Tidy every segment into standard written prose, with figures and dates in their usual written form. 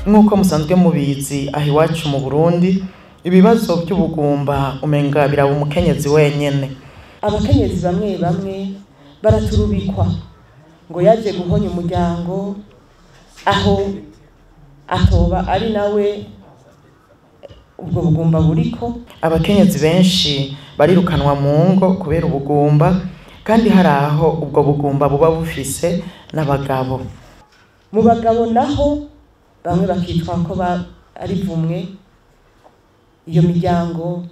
Nk'uko musanzwe mubizi, aho iwacu mu Burundi ibibazo by'ubugumba umenga biraba umukenyezi wenyene. Abakenyezi bamwe bamwe baraturubikwa ngo yaje guhonya umuryango, aho atoba ari nawe ubwo bugumba buriko. Abakenyezi benshi barirukanwa mu ngo kubera ubugumba, kandi hari aho ubwo bugumba buba bufise n'abagabo. Mu bagabo naho bamwe bakitwa ko ari vumwe iyo miryango,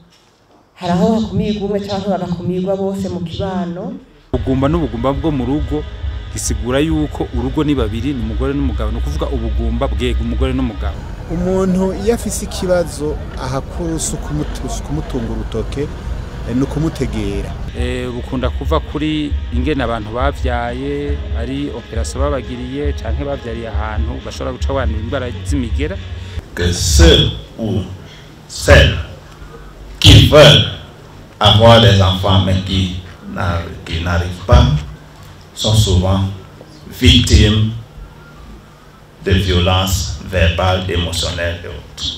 hari aho hakumirwa umwe canke bagakumirwa bose mu kibano. Ubugumba n'ubugumba bwo mu rugo gisigura yuko urugo ni babiri, ni umugore n'umugabo, ni ukuvuga ubugumba bwega umugore n'umugabo. Umuntu iyo afise ikibazo ahakuru si ukumutunga urutoke, ni ukumutegera. Bukunda kuva kuri ingene abantu bavyaye, ari operation babagiriye canke bavyariye ahantu bashobora guca bandura indwara z'imigera. Que ceux ou celles qui veulent avoir des enfants mais qui n'arrivent pas sont souvent victimes de violences verbales, émotionnelles et autres.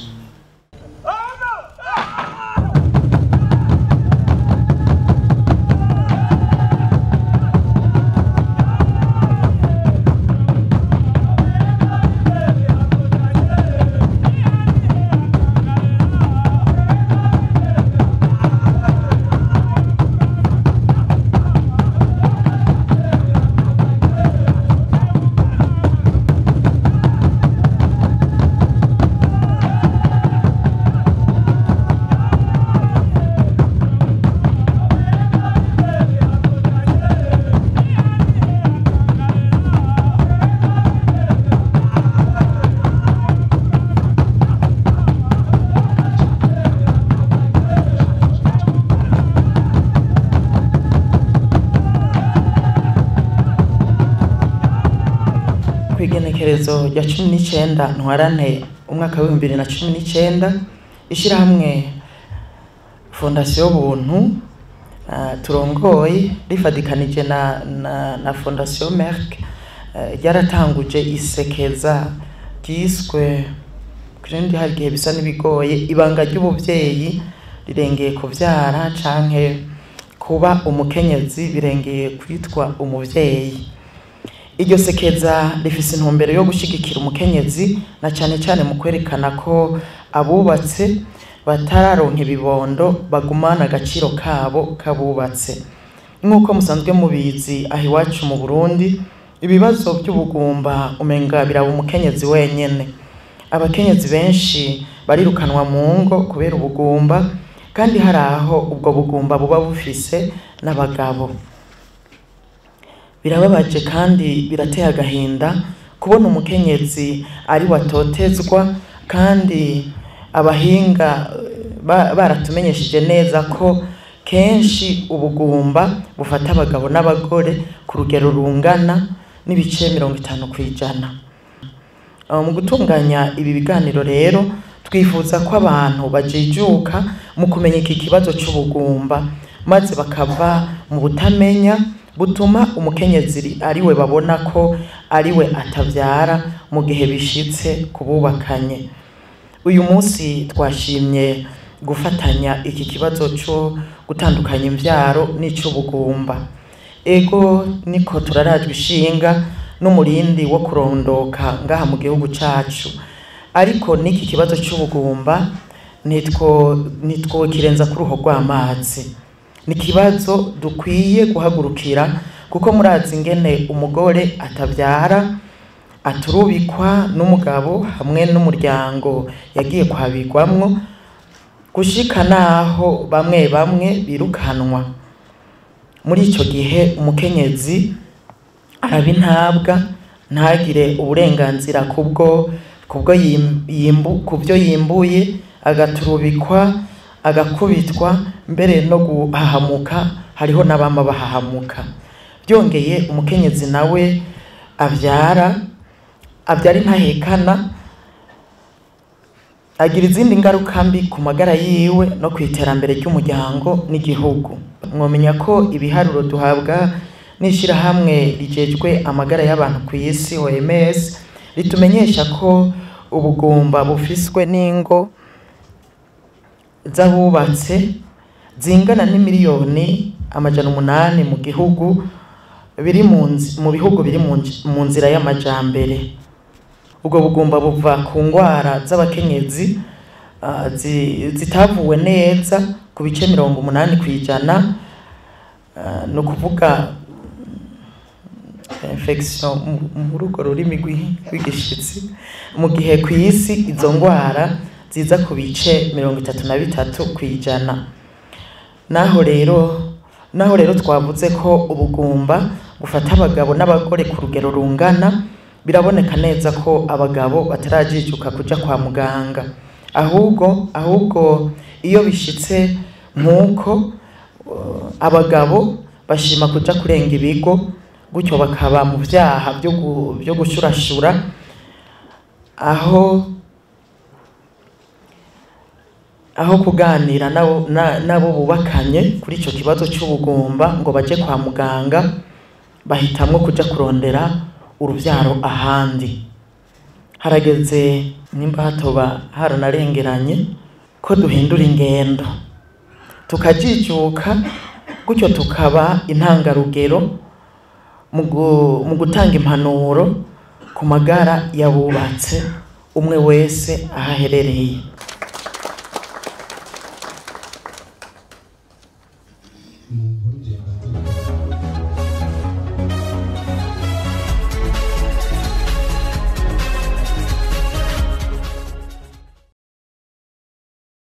Kw'igenekerezo rya 19 Ntwarante umwaka w'ibihumbi bibiri na cumi n'icenda, ishirahamwe Fondation Buntu turongoye rifadikanije na Fondation Merck ryaratanguje isekeza ryiswe kandi hari igihe bisa n'ibigoye ibanga ry'ubuvyeyi rirengeye kuvyara canke kuba umukenyezi birengeye kwitwa umuvyeyi. Iryo sekeza rifise intumbero yo gushigikira umukenyezi na cane cane mu kwerekana ko abubatse batararonka ibibondo bagumana agaciro kabo kabubatse. Nk'uko musanzwe mubizi, aho iwacu mu Burundi ibibazo by'ubugumba umenga biraba umukenyezi wenyene. Abakenyezi benshi barirukanwa mu ngo kubera ubugumba, kandi hari aho ubwo bugumba buba bufise n'abagabo. Birababaje kandi birateye agahinda kubona umukenyezi ari watotezwa, kandi abahinga baratumenyesheje neza ko kenshi ubugumba bufata abagabo n'abagore ku rugero rungana n'ibice 50%. Mu gutunganya ibi biganiro rero twifuza ko abantu bajijuka mu kumenya iki kibazo c'ubugumba, maze bakava mu butamenya butuma umukenyezi ariwe babona ko ariwe atavyara mu gihe bishitse kububakanye. Uyu munsi twashimye gufatanya iki kibazo cyo gutandukanya imvyaro n'ic'ubugumba. Ego niko turarajwe ishinga n'umurindi wo kurondoka ngaha mu gihugu cacu, ariko n'iki kibazo c'ubugumba nitwo kirenza ku ruho rw'amazi. Ni kibazo dukwiye guhagurukira, kuko murazi ingene umugore atavyara aturubikwa n'umugabo hamwe n'umuryango yagiye kwabigwamwo, gushika naho bamwe bamwe birukanwa. Muri ico gihe umukenyezi araba intabwa, ntagire uburenganzira kubyo yimbuye, agaturubikwa, agakubitwa, mbere no guhahamuka. Hariho n'abama bahahamuka. Byongeye umukenyezi nawe avyara intahekana, agira izindi ngaruka mbi ku magara yiwe no ku iterambere ry'umuryango n'igihugu. Mwomenya ko ibiharuro duhabwa n'ishirahamwe rijejwe amagara y'abantu ku isi OMS ritumenyesha ko Ubugumba bufiswe n'ingo z'abubatse zingana n'imiliyoni 800 mu gihugu biri mu bihugu biri mu nzira y'amajambere. Ubwo bugumba buva ku ngwara z'abakenyezi zitavuwe neza ku bice 80%, ni ukuvuga infection muri urwo rurimi rw'igishitsi, mu gihe ku isi izo ngwara ziza ku bice 33%. Naho rero twavuze ko ubugumba bufata abagabo n'abagore ku rugero rungana, biraboneka neza ko abagabo batarajijuka kuja kwa muganga. Ahubwo iyo bishitse nk'uko, abagabo bashima kuja kurenga ibigo, gutyo bakaba mu vyaha vyo gushurashura, aho kuganira nabo bubakanye kuri ico kibazo c'ubugumba ngo baje kwa muganga, bahitamwo kuja kurondera uruvyaro ahandi. Harageze, nimba hatoba haranarengeranye, ko duhindura ingendo, tukajijuka, gutyo tukaba intangarugero mu gutanga impanuro ku magara y'abubatse, umwe wese aho aherereye.